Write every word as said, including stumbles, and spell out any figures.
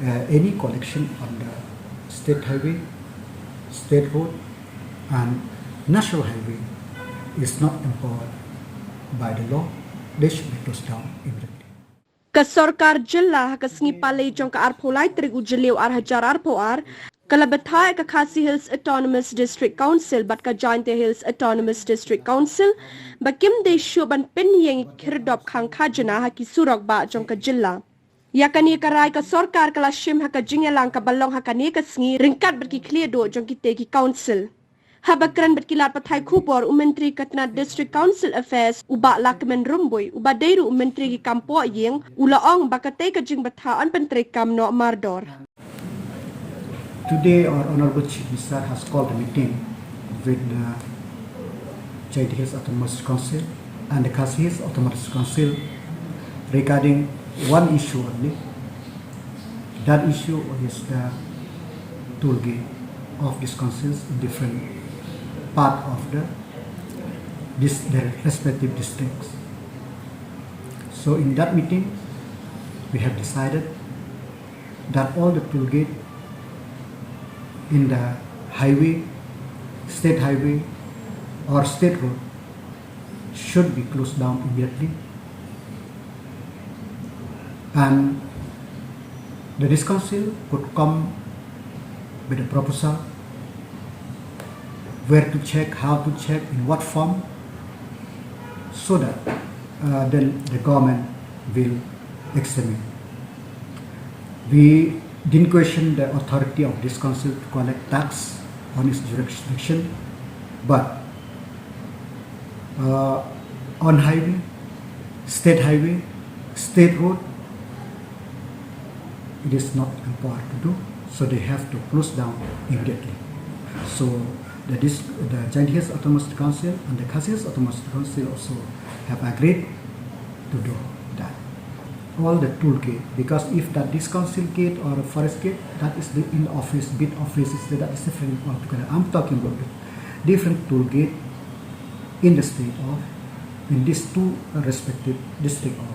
Uh, any collection on the state highway, state road, and national highway is not empowered by the law. They should be closed down immediately. Ka sorkar jylla ha ka sngi Palei jong ka arphew lai tarik u Jylliew ar hajar arphew ar ka la bthah ïa ka Khasi Hills Autonomous District Council bad ka Jaintia Hills Autonomous District Council ba kim dei shuh ban pynïeng ïa ki khyrdop khang khajna ha ki surok bah jong ka jylla. Ïa kane ka rai ka sorkar ka la shim ha ka jingïalang kaba long ha kane ka sngi ryngkat bad ki khlieh duh jong kitei ki council. Haba kren bad ki lad pathai khubor u Myntri ka tnat District Council Affairs u Bah Lahkmen Rymbui uba dei ruh u Myntri ki kam poh ïing u la ong ba katei ka jingbthah yn pyntreikam noh mardor. Today, our Honorable Chief Minister has called a meeting with the Jaintia Hills Autonomous Council and the Khasi Hills Autonomous Council regarding one issue only. That issue is the toll gate of these councils in different part of the this their respective districts. So in that meeting, we have decided that all the toll gate in the highway, state highway or state road should be closed down immediately. And the district council could come with a proposal where to check, how to check, in what form, so that uh, then the government will examine. We didn't question the authority of this council to collect tax on its jurisdiction, but uh, on highway, state highway, state road, it is not empowered to do. So they have to close down immediately. So the, dis- the Jaintia Hills Autonomous Council and the Khasi Hills Autonomous Council also have agreed to do that. All the toll gate, because if that district council gate or forest gate, that is the in office, bid office, is the, that is different altogether. I'm talking about the different toll gate in the state of, in these two respective district of